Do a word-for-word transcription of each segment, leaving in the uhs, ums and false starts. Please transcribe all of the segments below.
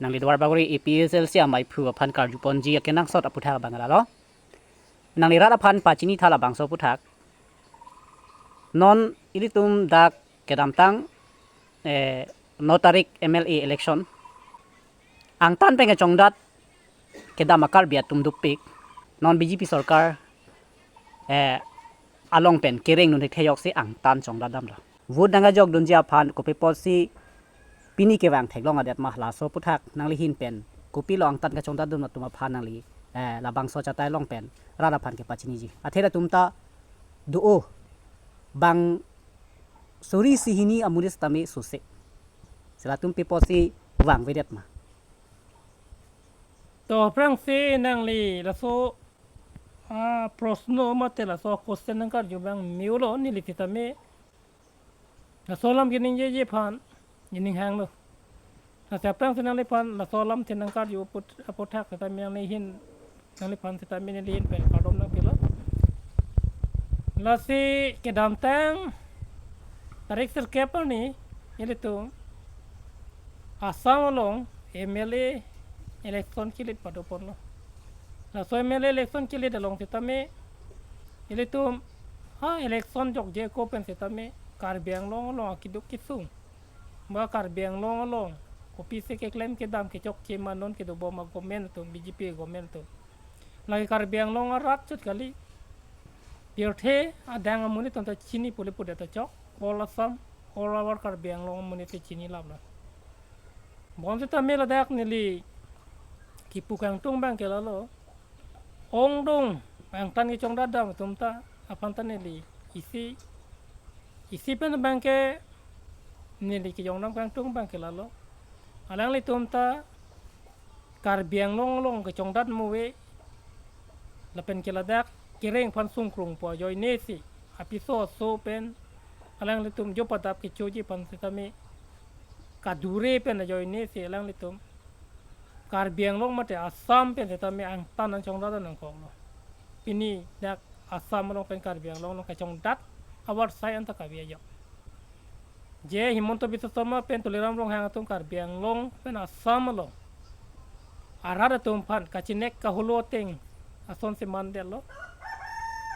Nangli Duarbagori A P H L C amaiphu aphan karjuponji akenangsot aputhak abang lalo. Nangli rat aphan pachini tha labangso aputhak. Non ilitum dak kedamtang, eh, no tarik M L A election angtan pen kechongdat kedam a-Karbi atum dopik. Non B J P sorkar, eh, along pen kereng nun thek theyok si angtan chongdat damlo. Vote nangkejok dunji aphan kopi apotsi pini kevang theklong adet ma, laso aputhak nangli ahin pen kopilo angtan kachongdat dun atum aphan nangli, eh, labangso achatai along pen rat aphan kepachiniji. Athe latum ta do-o bang suri si hini amonit tame sose. Si latum pi apotsi vangvedet ma? To aphrangsi nangli laso, ah, prosno mate laso question nangkarju abang me-olo, neli sitame laso alam keningjeji aphan nening hanglo. Lasi aphrangsi nangliphan laso alam si nangkarju aput-, aputhak sitame nangli ahin, nangliphan sitame neli ahin pen kardom nangpilo. Lasi kedamtang tarik sirkep arni ilitum Assam along M L A election kilit padoponlo. Laso M L A election kilit along sitame ilitum ha election jokje ako pen sitame Karbi Anglong along akeduk kesung ba Karbi Anglong along kopisi keklem kedam kechokche ma non kedobom a-government atum, B J P government atum. Lake Karbi Anglong arat chot kali, pirthe adang amonit atum ta chini pule pudet ta chok, all Assam, all over Karbi Anglong amonit si chini laplo. Bonsitame ladak neli kipu kangtung abangke lalo, ongdung angtan kechongdat dam atum ta aphan ta neli isi, isi pen abangke neli kejongdam kangtung abangke lalo, alanglitum ta Karbi Anglong along kechongdat muve lapen ke ladak kereng aphan sungkrungpo ajoine si apiso aso pen alanglitum jo padap kechoji aphan sitame kadure pen ajoine si alanglitum Karbi Anglong mate Assam pen sitame angtan nangchongdat nangkoklo. Pini dak Assam along pen Karbi Anglong along kachongdat awar sai anta kave ajok. Je Himanta Biswa Sarma pen Tuliram Ronghang atum Karbi Anglong pen Assam along arat atum aphan kachinek kaholo ateng asonsi mandetlo.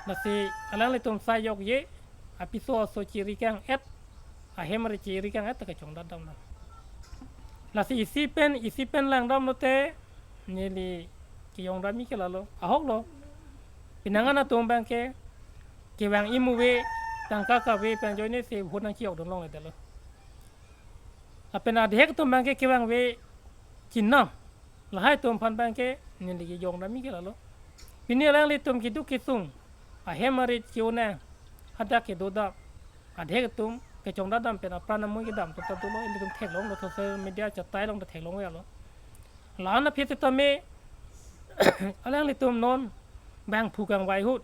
Lasi alanglitum sai jokje, apiso aso chiri kang-et, ahem ari chiri kang-et ta kachongdat damlo. Lasi isi pen, isi pen langdamlote neli kejongdamji ke lalo, ahoklo. Pinangan atum abangke kevang imuve, tangka kave pen ajoine si vote nangchijokdun longledetlo. Lapen adhek atum abangke kevangve chinam, lahai atum aphan abangke neli kejongdamji ke lalo. Pini alanglitum keduk kesung, ahem ari ke-onang, hadak kedodam, adhek atum kechongdat dam pen apran amui kedam atum ta dolo, ilitum theklonglo, social media achatai along ta theklonglo. La-an aphi sitame alanglitum non bangphu kangvai ahut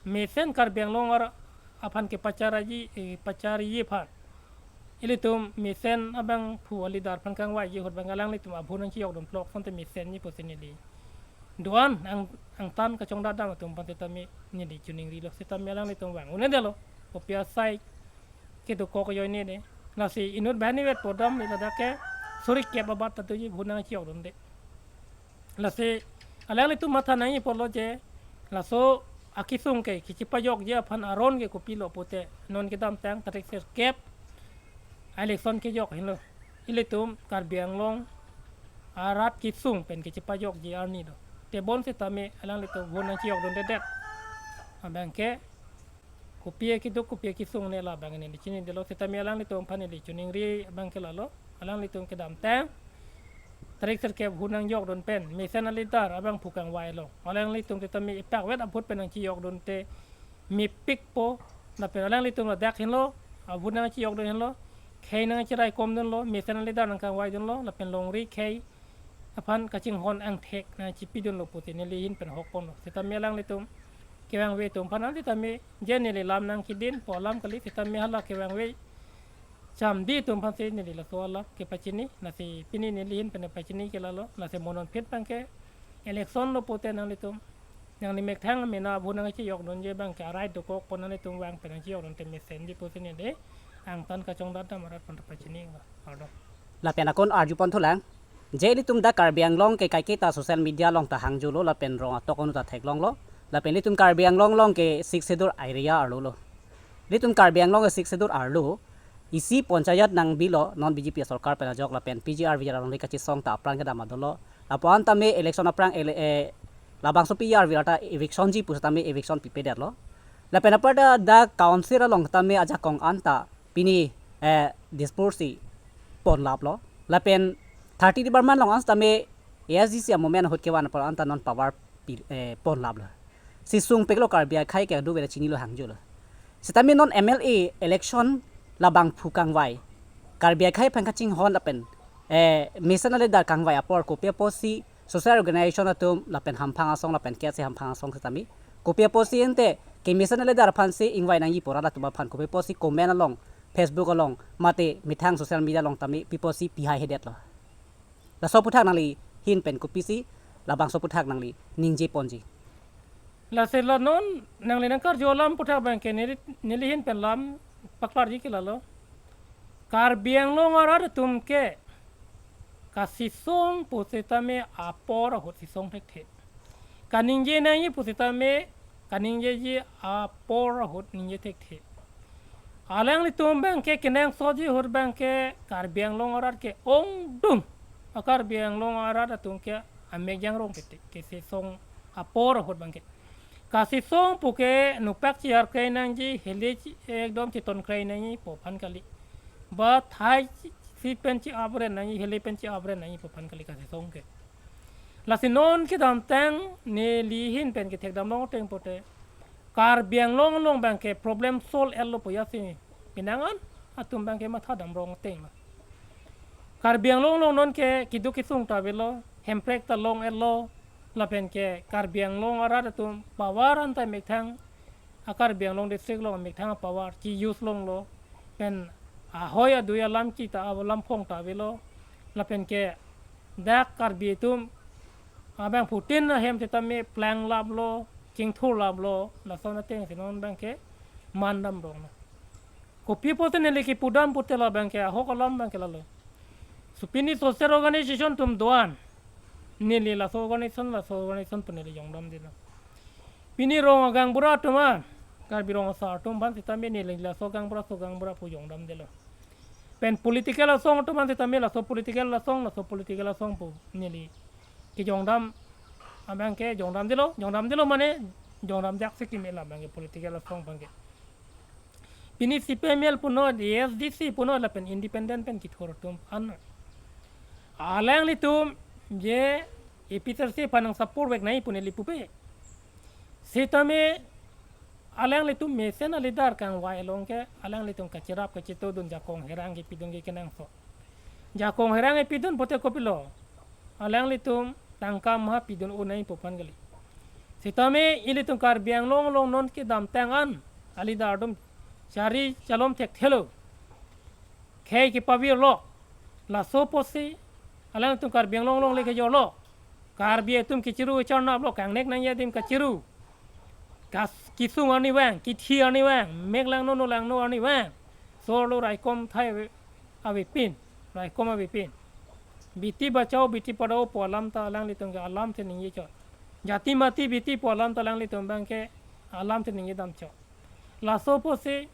mesen Karbi Anglong arat aphan kepacharji, eh, pacharji aphan ilitum mesen abangphu a-leader aphan kangvaiji ahut abang alanglitum a-vote nangchijokdun plok asonte mesenji pusi neli do-an ang, angtan kachongdat dam atum aphan sitame neli chiningrilo, sitame alanglitum vang un-edetlo, kopi asai kedokok ajoine de. Lasi inut banghini vetpo dam, neli ladak ke suri kep abat ta doji vote nangchijokdunde. Lasi alanglitum matha nangji apotlo je laso akesung ke kechipajokji aphan aron ke kopilo pute non kedamtang tarik sirkep election kejok henlo, ilitum Karbi Anglong arat kesung pen kechipajokji arni do. Tebon sitame alanglitum vote nangchijokdundedet abangke kopi akeduk kopi akesung ne labang neli chinidetlo, sitame alanglitum aphan neli chiningri abangke lalo, alanglitum kedamtang tarik sirkep vote nangjokdun pen mesen a-leader abangphu kangvai along alanglitum sitame ipakvet a-vote pen nangchijokdunte mepikpo. Lapen alanglitum ladak henlo a-vote nangchijokdun henlo, khei nangchiraikomdunlo, mesen a-leader nangkangvaidunlo, lapen longri khei aphan kachinghon angthek nangchipidunlo pusi neli ahin pen hokponlo. Sitame alanglitum kevangve atum aphan an sitame je neli lam nangkedinpo alam kali, sitame hala kevangve chamdi atum aphansi neli laso alam kepachini. Lasi pini neli ahin pen pachini ke lalo, lasi mo non phit abangke election lo pute nanglitum nangli methang mena vote nangchijokdunji abangke a-right dokokpo, nanglitum vang pen nangchijokdunte mesenji pusi neli angtan kachongdat dam arat aphan ta pachini, kardom. Lapen akon arjupon thulang. Je ilitum dak Karbi Anglong ke kaiketa social media along ta hangjulo lapen rong atok anu ta theklonglo. Lapen ilitum Karbi Anglong along ke Sixth Schedule area arlo lo. Ilitum Karbi Anglong ke Sixth Schedule arlo. Isi panchayat nangbilo non B J P sorkar pen ajok lapen P G R V R along kachesong ta apran kedam adolo. Lapu-an tame election aphrang ele-, eh, labangso P G R V R ta eviction ji pusitame eviction pipedetlo. Lapen apar ta dak council along tame ajakong anta pini, eh, dispose si ponlaplo. Lapen thirty department along an tame A S D C a-movement ahut kevan apar anta non power pi-, eh, ponlaplo. Si sungpiklo Karbi akhei ke adu vela chinilo hangjulo. Sitame non M L A election labangphu kangvai Karbi akhei aphan kachinghon lapen, eh, mesen a-leader kangvai apor kopi apotsi social organization atum lapen hamphang asong lapen KSA hamphang asong sitame kopi apotsi ante kemesen a-leader aphansi ingvai nangji pu rat atum aphan kopi apotsi comment along, Facebook along, mate methang social media along tame pi apotsi pihaihedetlo. Laso aphuthak nangli ahin pen kopisi labangso aphuthak nangli ningje ponji? Lasi la non nangli nangkarju alam aphuthak abang ke neli, neli ahin pen lam paklarji ke lalo. Karbi Anglong arat atum ke kasesong pusitame apor ahut sesong thekthe. Kaningje nangji pusitame kaningjeji apor ahut ningje thekthe. Alanglitum abang ke kenangsotji ahut abang ke Karbi Anglong arat ke ongdung a-Karbi Anglong arat atum ke amek jangrong ke, kesesong apor ahut abang ke. Kasesong pu ke nupak chiyar krei nangji, heli chi-, ekdom chiton krei nangji pu aphan kali. Ba thai chi-, si pen chi-apren nangji, heli pen chi-apren nangji pu aphan kali kasesong ke. Lasi non kedamtang neli ahin pen kethekdam long ateng pote Karbi Anglong along abang ke problem solve etlo pu jasi penang an atum abang ke matha dam rong ateng lo. Karbi Anglong along non ke keduk kesung ta avelo, hemprek ta long etlo, lapen ke Karbi Anglong arat atum power anta methang a-Karbi Anglong district along methang power chi-use longlo, pen ahoi adui alam chi ta avo lamphong ta avelo, lapen ke dak Karbi atum abangphutin ahem sitame planglaplo, chingthurlaplo, lason ateng si non abang ke man dam ronglo. Kopi apotsi neli kepudam pute la abang ke ahok alam abang ke lalo. So pini social organization atum do-an, neli laso organization, laso organization pu neli jongdamdetlo. Pini rong agaonbura atum an, Karbi Rong Asar atum aphan sitame neli laso gaonbura, so gaonbura pu jongdamdetlo. Pen political asong atum aphan sitame laso political asong, laso political asong pu neli kejongdam abang ke jongdamdetlo, jongdamdetlo mane jongdamjak si keme la abang ke political asong abang ke. Pini C P I M L punon, A S D C punon lapen independent pen kethur atum an. Alanglitum je A P H L C aphan nang support vek nangji pu neli pupe. Sitame alanglitum mesen a-leader kangvai along ke alanglitum kacherap kachetodun, jakong herang kepidun ke kenangsot. Jakong herang kepidun pote kopilo? Alanglitum tangka maha pidun un nangji pu aphan kali. Sitame ilitum Karbi Anglong along non kedamtang an a-leader atum chari chalom thekthelo. Khei kepavirlo. Laso apotsi alanglitum Karbi Anglong along le kejorlo. Karbi atum kechiru kecharnaplo, kangnek nangji adim kachiru. Kas kesung arni vang, kithi arni vang, mek langno no langno arni vang. Solo raikom thai ave, avepin, raikom avepin. Beti bachao, beti padhao pu alam ta alanglitum ke alam si ningje chot. Jati mati beti pu alam ta alanglitum abang ke alam si ningje dam chot. Laso apotsi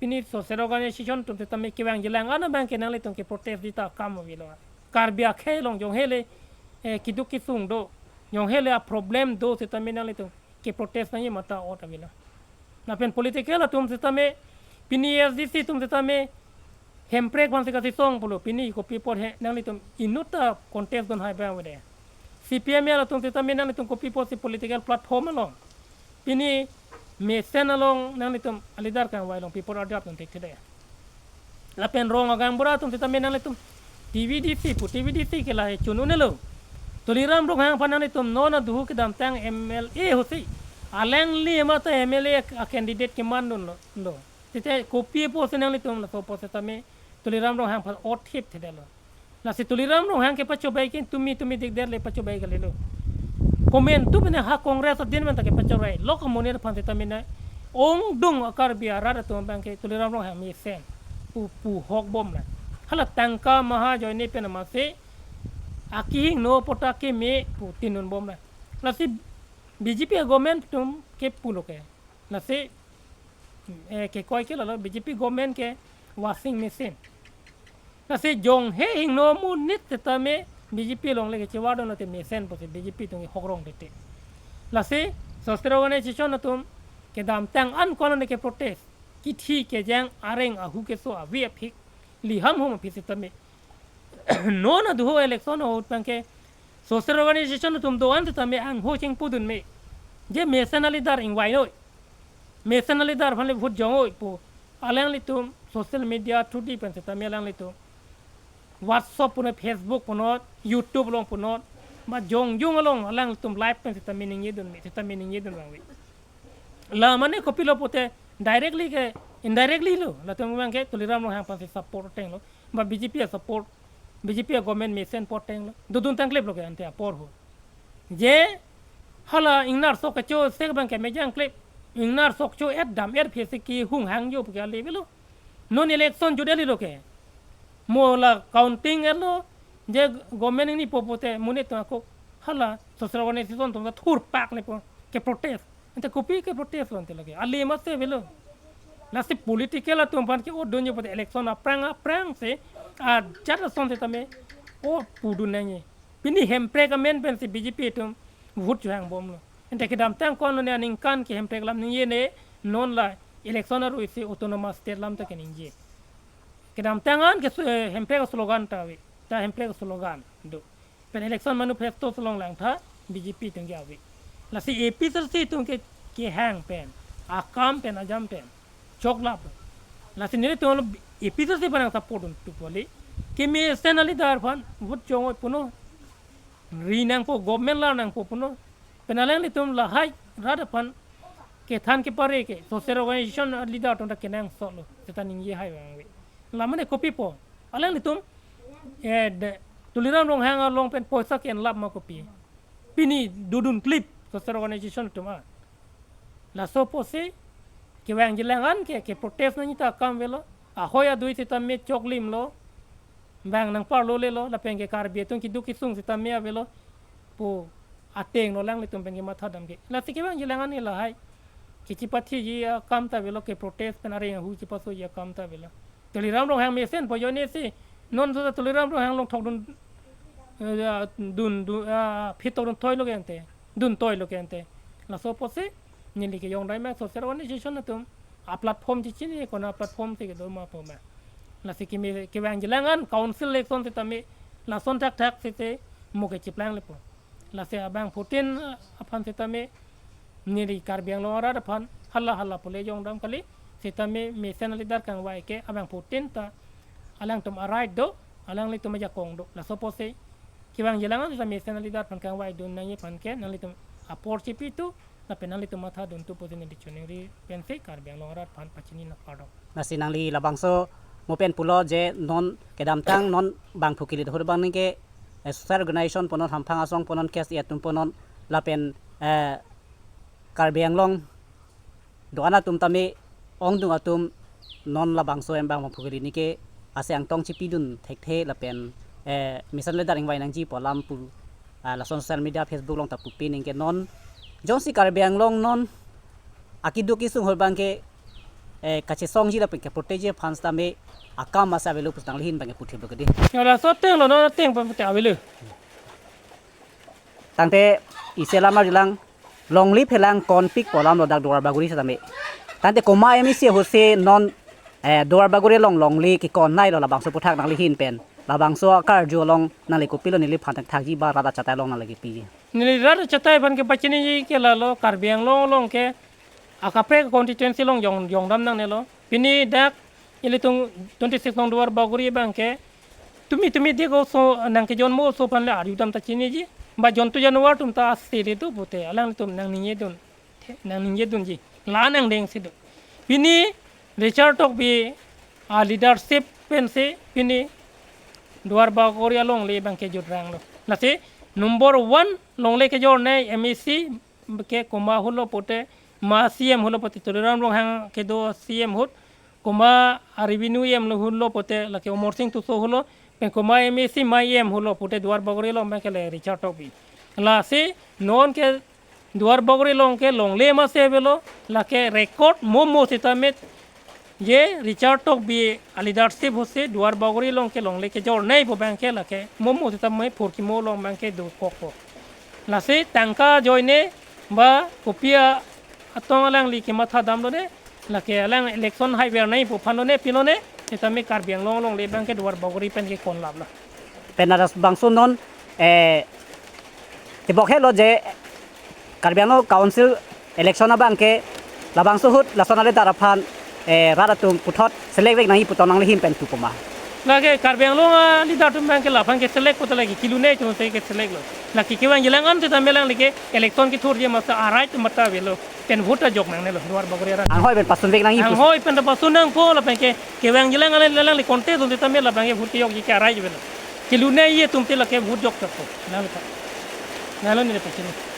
pini social organization atum sitame kevangjilang an abang ke nanglitum keprotest ji ta akam avelo. Karbi akhei along jong hele, eh, keduk kesung do, jong hele a-problem do sitame nanglitum keprotest nangji mata ot avelo. Lapen political atum sitame, pini A S D C atum sitame, hemprek aphansi kasesong pulo, pini kopi apot he, nanglitum inut ta contest dun hai abang avedet. C P I M L atum sitame nanglitum kopi apotsi political platform along, pini mesen along nanglitum a-leader kangvai along pi apot adap dun thekthedet. Lapen rong agaonbura atum sitame nanglitum T V D C pu, T V D C ke lahei chun un-elo. Tuliram Ronghang aphan nanglitum non aduhu kedamtang M L A ahutsi, alangli mate M L A a-candidate kemandunlo. Tete kopi apotsi nanglitum laso apot sitame Tuliram Ronghang aphan ot thipthedetlo. Lasi Tuliram Ronghang kepachobei ke tumi tumi dikdet le pachobei kalilo. Komantu pine ha Congress adin menta kepachobei. Lok amonit aphan sitame na ongdung a-Karbi arat atum abang ke Tuliram Ronghang mesen pu, pu hokbom na. Hala tangka maha ajoine pen amatsi akehingno apot ta keme pu tinun bom na. Lasi B J P government atum ke pulo ke. Lasi, eh, kekoi ke lalo B J P government ke washing machine. Lasi jonghe hingno amonit setame B J P along le kechevardun lote mesen pusi B J P atum ke hokrong tete. Lasi social organization atum kedamtang an kono ne ke protest, kithi kejang, areng ahu keso, avi aphik, liham hum aphi setame non adu ho election ahut abangke social organization atum do-an setame angho chingpudun me. Je mesen aleader ingvai noi. Mesen aleader aphan le vote jong oi pu. Alanglitum social media through di pen setame alanglitum WhatsApp punon, Facebook punon, YouTube along punon, ba jongjong along alanglitum live pen setame ningjedun me, setame ningjedun vangve. La mane kopilo pute directly ke indirectly lo, latum abangke Tuliram Ronghang aphansi support ateng lo, ba B J P a-support, B J P a-government mesen apot ateng lo. Dodun tangklip lo ke ante apor ho. Je hala ingnar sok kecho sek abangke mejang klip. Ingnar sok cho-et dam-et aphi si kehung hangjo pu ke ale avelo. Non election jut eli lo ke. Mo la counting-et lo, je government ingnipo pute monit atum ako hala social organization atum ta thurpak lepo ke protest. Ante kopi ke protest lo ante lake. Ale mase avelo. Lasi political atum aphan ke-otdunji pute election aphrang aphrang si ajat ason setame o pudun nangji. Pini Hemprek amen pensi B J P atum vote chohang bomlo. Ante kedamtang kono ne aningkan ke Hemprek alam ningje ne, non la election arui si autonomous state alam ta keningje. Kedamtang an ke su-, eh, Hemprek slogan ta ave. Ta Hemprek slogan do. Pen election manifesto along langtha B J P atum ke ave. Lasi A P H L C atum ke kehang pen, akam pen, ajam pen choklap. Lasi nelitum A P H L C aphan nang-support un tu poli. Kemesen aleader aphan vote jong oi punon. Ri nangpo, government lar nangpo punon. Pen alanglitum lahai rat aphan kethan kepare ke social organization leader atum ta kenangsot lo. Seta ningje hai vangve. La mane kopipo. Alanglitum, eh, de, Tuliram Ronghang along pen poisa ke-en lap ma kopi. Pini dodun klip social organization atum a. Laso apotsi kevangjilang an ke, ke-protest nangji ta akam avelo. Ahoi adui setame choklim lo. Bang nangparlo lelo, lapen ke Karbi atum keduk kesung setame avelo pu ateng lo alanglitum pen kematha dam ke. Lasi kevangjilang an ke lahai kechipathiji akam ta avelo, ke-protest pen areng ahu chipasoji akam ta avelo. Tuliram Ronghang mesen po ajoine si non so Tuliram Ronghang along thokdun, eh, dun, dun, ah, phit thokdun toi lo ke ante, dun toi lo ke ante. Laso apotsi neli kejong dai ma social organization atum a-platform chechini, kona platform si kedo ma po ma. Lasi keme, kevangjilang an council election setame lason thakthak sese mo kechiplang lepo. Lasi abangphutin aphan setame neli Karbi Anglong arat aphan hala hala pule jong dam kali, setame mesen aleader kangvai ke abangphutin ta alangtum a-right do, alanglitum ajakong do. Laso apotsi kevangjilang an setame mesen aleader aphan kangvaidun nangji aphan ke nanglitum apor chipi tu, lapen nanglitum mathadun tu pusi neli choningri pensi Karbi Anglong arat aphan pachini nangpardom. Lasi nangli labangso mo pen pulo je non kedamtang non bangphu kilit ahut abang ningke, eh, social organization punon, hamphang asong punon, K S A atum punon, lapen, eh, Karbi Anglong do-an atum tame ongdung atum non labangso embang bangphu kilit ningke ase angtong chipidun thekthe lapen, eh, mesen aleader ingvai nangji pu alam pu, ah, lason social media Facebook along ta pupe ningke non jongsi Karbi Anglong non akeduk kesung ahut abangke, eh, kachesongji lapen ke-protestji aphan setame akam ase avelo pusi nangli ahin abangke puthip lo kedi. Ya, laso ateng lo, non ateng pen pute avelo. Tangte isi alam arjulang, longle phelang konpik pu alam lo dak Duar Bagori setame. Tangte komat M A C ahutsi non, eh, Duar Bagori along longle kekon nai lo, labangso aphuthak nangli ahin pen, labangso akarju along nangli kopilo neliphan thakji ba rat achatai along nangli kepiji? Neli rat achatai aphan kepachiniji ke lalo, Karbi Anglong along ke akaprek constituency along jong, jongdam nangnelo. Pini dak ilitum twenty-six along Duar Bagori abangke tumi tumi dik oso nangkejonmo oso aphan le arjudam ta chiniji. Ba jontu januar atum ta ase le do pute alanglitum nangningjedun, nangningjedunji. La nangdengsi do. Pini Richard Tokbi a-leadership pensi pini Duar Bagori alongle abangke jutranglo. Lasi number one longle kejor ne M A C ke komat ahutlo pute, ma C M ahutlo pute Tuliram Ronghang kedo C M ahut, komat a-revenue E M lo ahutlo pute lake Amarsing Tisso ahutlo, Pen komat M A C mai M holo pute Duar Bagori along abangke le Richard Tokbi. Lasi non ke Duar Bagori along ke longle ma se avelo, lake record mo mo sitame je Richard Tokbi a leadership ahutsi Duar Bagori along ke longle kejor nei pu abangke lake mo mo sitame phurkimo along abangke dokokpo. Lasi tangka ajoine ba kopi atong alangli kematha damlone, lake alang election haiver nei pu aphanlone pilone, sitame Karbi Anglong alongle abangke Duar Bagori pen ke konlaplo. Pen labangso non, eh, tebok helo je Karbi Anglong Council election abangke labangso ahut lason aleader aphan, eh, rat atum puthot select vek nangji pu tong nangli ahin pen thupo ma? Lake Karbi Anglong aleader atum abangke laphan ke select pute lake kelun-e atum si ke select lo. Lake kevang jilang an sitame alangli ke election kethurji masa a-right atum ta avelo. Pen vote ta jok nangnelo Duar Bagori arat. Anghoi pen pasun vek nangji pu. Anghoi pen ta pasun nangpo lapen ke kevang jilang an alangli contest atum sitame labangke vote kejokji ke a-right avelo. Kelun-e atum si lake vote jok chokpo. Nangli pa. Nangli ne pachini.